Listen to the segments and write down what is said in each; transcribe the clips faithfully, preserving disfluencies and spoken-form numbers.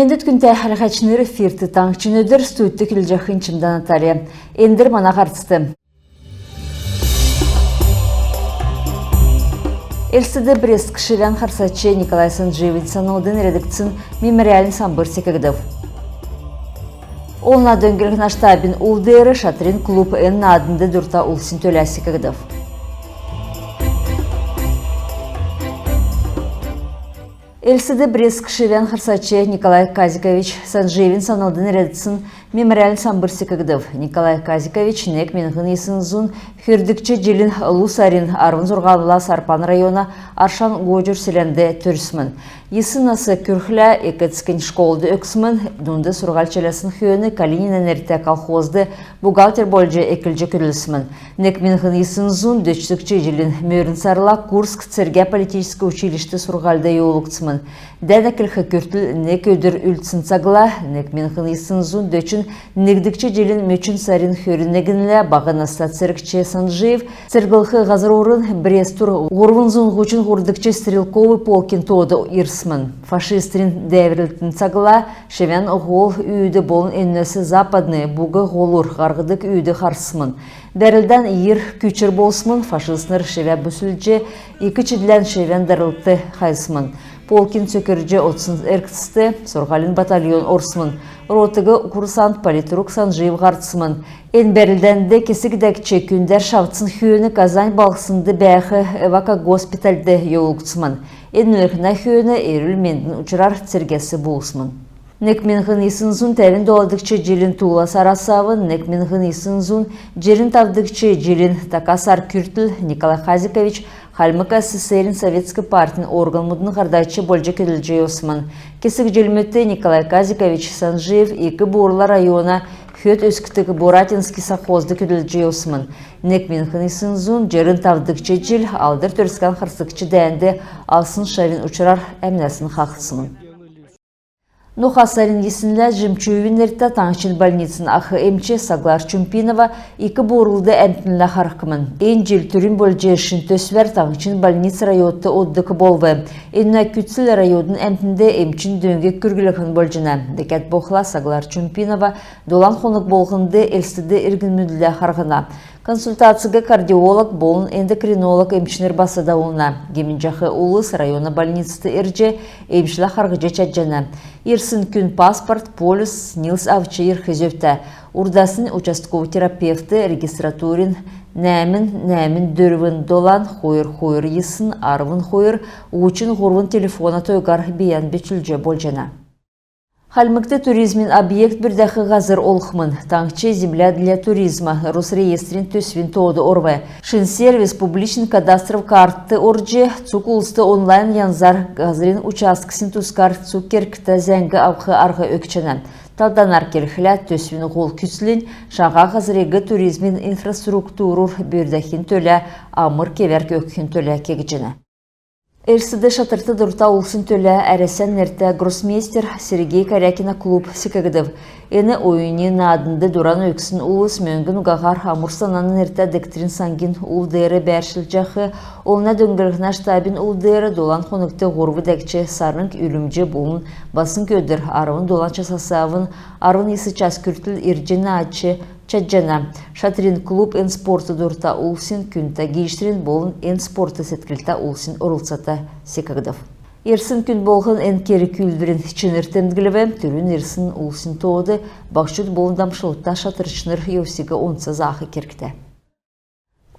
Эндәд, күндтә хәләһәчнр, эфирт «Таңһчин өдр», студьд көдлҗәхнь Чимдә Наталья. Эндр мана һарцд. Элстд Брестск шивән харсач Николай Санджиевин санлд нерәдгдсн мемориальн самбр секгдв. Олна дөңнлһнә штабин ул деер шатрин клуб эн нааднд дурта улсин төлә секгдв. Элстд Брестск шивән харсач Николай Казикович Санджиевин санлд нерәдгдсн мемориальн самбр секгдв. Николай Казикович нег миңһн йисн зун хөрдгч җилин лу сарин арвн зурһанла Сарпан района Аршан Гоҗур селәнд төрсмн. Йисн нас күрхлә эк-эцкнь школд өгсмн. Дунд сурһуль чиләсн хөөн Калинина нертә колхозд бухгалтер болҗ эклҗ көдлсмн. Нег миңһн йисн зун дөчдгч җилин мөрн сарла Курск цергә-политическ училищд сурһульд йовулгдсмн. Дән эклх күртл нег өдр үлдсн цагла, нег миңһн йисн зун дөчн негдгч җилин мөчн сарин хөрн негнлә баһ наста цергч Санджиев церглх һазрурн Брестүр һурвн зун һучн һурвдгч стрелков полкин тоод ирсмн. Фашистнрин дәврлтин цагла шивән һол үүд болн энүнәс западн, буг һолур һарһдг үүд харсмн. Бәрлдән йир күчр болсмн. Фашистнр шивә бүслҗ, ик чидлән шивән дарлт хайсмн. Полкин цөкрҗ одсн эргцд сурһулин батальон орсмн. Ротыг курсант-политрук Санджиев һардсмн. Эн бәрлдәнд кесг дәкҗ күндәр шавтсн хөөн Казань балһснд бәәх эвакогоспитальд йовулгдсмн. Энүнлһнә хөөн эрүл-мендин учрар цергәс буусмн. Нег миңһн йисн зун тәвн доладгч җилин туула сарас авн нег миңһн йисн зун җирн тавдгч җилин така сар күртл Николай Казикович Хальмг АССР-ин советск партин органмудын һардач болҗ көдлҗ йовсмн. Кесг җилмүдт Николай Казикович Санджиев Ик Буурла района хөд өскдг Буратинский совхозд көдлҗ йовсмн. Нег миңһн йисн зун җирн тавдгч җил Алдр Төрскән харсгч дәәнд авсн шавин учрар әмнәсн хаһцсмн. Ноха сарин йиснлә Жемчуевин нертә таңһчин больницин ах эмч Саглар Чумпинова Ик Буурлд әмтнлә харһхмн. Эн җил түрүн болҗ шин төсвәр таңһчин больниц районд оддг болв. Энүнә күцл района әмтнд эмчин дөң күрглһн болҗана. Дәкәд болхла Саглар Чумпинова долан хонг болһнд Элстд иргнмүдлә харһна. Консультациг кардиолог болн эндокринолог эмчнр бас давулна. Гемнҗәх улс района больницд ирҗ эмчлә харһҗ чадҗана. Ирсн күн паспорт, полис, СНИЛС авч ирх зөвтә. Урдаснь участков терапевт регистратурин нәәмн нәәмн дөрвн долан хойр хойр йисн арвн хойр һучн һурвн телефона тойгар бийән бичүлҗ болҗана. Хальмгт туризмин объект бүрдәх һазр олхмн. Таңһч «Земля для туризма» Росреестрин төсвин тоод орв. Шин сервис публичн кадастров картд орҗ, цуг улст онлайн янзар һазрин участксин тускар цуг кергтә зәңг авх арһ өгчәнә. Талданар келхлә, төсвин һол күцлнь шаңһа һазриг туризмин инфраструктурур бүрдәхин төлә амр кевәр өгхин төлә кегдҗәнә. Элстд шатрт дурта улсин төлә Әрәсән нертә гроссмейстер Сергей Корякина клуб секгдв. Эн оюни нааднд дуран өгсн улс мөңгн угаһар Амур-Сананын нертә дегтрин саңгин ул деер бәәршлҗәх олна дөңнлһнә штабин ул деер долан хонгт һурв дәкҗ сарң, үлмҗ болн басң өдр арвн долан часас авн арвн йисн час күртл ирҗ наадҗ чадҗана. Шатрин клуб эн спортд дурта улсин, күндтә гиичнрин болн эн спортд седклтә улсин орлцата секгдв. Ирсн күн болһн эн керг-үүлдврин чинр темдглв. Түрүн ирсн улсин тоод баһчуд болн дамшлтта шатрчнр йовсиг онц заах кергтә.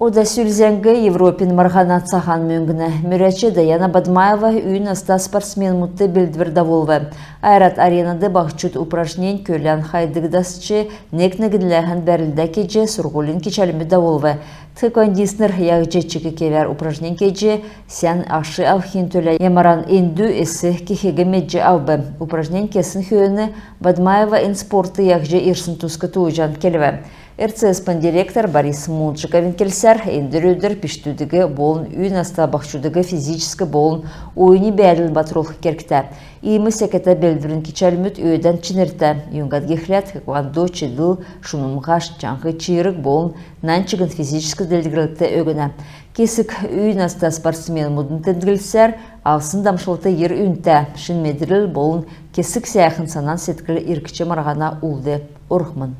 Ода сүл зәңг. Европин марһана цаһан мөңгнә мөрәч Даяна Бадмаева үй наста спортсменмүдт белдвр давулв. «Ойрат Аренад» баһчуд упражнень көлән хайдг дасч, нег-негнләһән бәрлдә кеҗ, сурһулин кичәлмүд давулв. Тхэквондистнр яһҗ чик кевәр упражнень кеҗ, сән аш авхин төлә ямаран эндү эс кехиг медҗ авв. Упражнень кесн хөөн Бадмаева эн спортд яһҗ ирсн туск тууҗан келв. РЦСП-н директор Борис Мунчиковин келсәр, эндр өдр бичкдүдиг болн үй наста баһчудыг физическ болн уйнь бәәдлд батрулх кергтә. Иим секәтә белдврин кичәлмүд өөдән чинртә. Юңгад гихлә, тхэквондо чидл шунмһа, чаңһ-чиирг болн нань чигн физическ делгрлт өгнә. Кесг үй наста спортсменмүдин темдглсәр, авсн дамшлт йир үнтә. Шин медрл болн кесг сәәхн санан-седкл иргч марһана улд орхмн.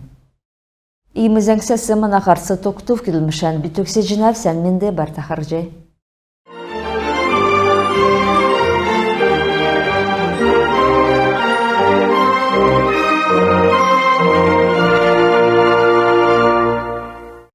Иим зәңгсәс мана һарц тогтв. Көдлмшән би төгсәҗәнәв. Сән менд бәәтн, харһий.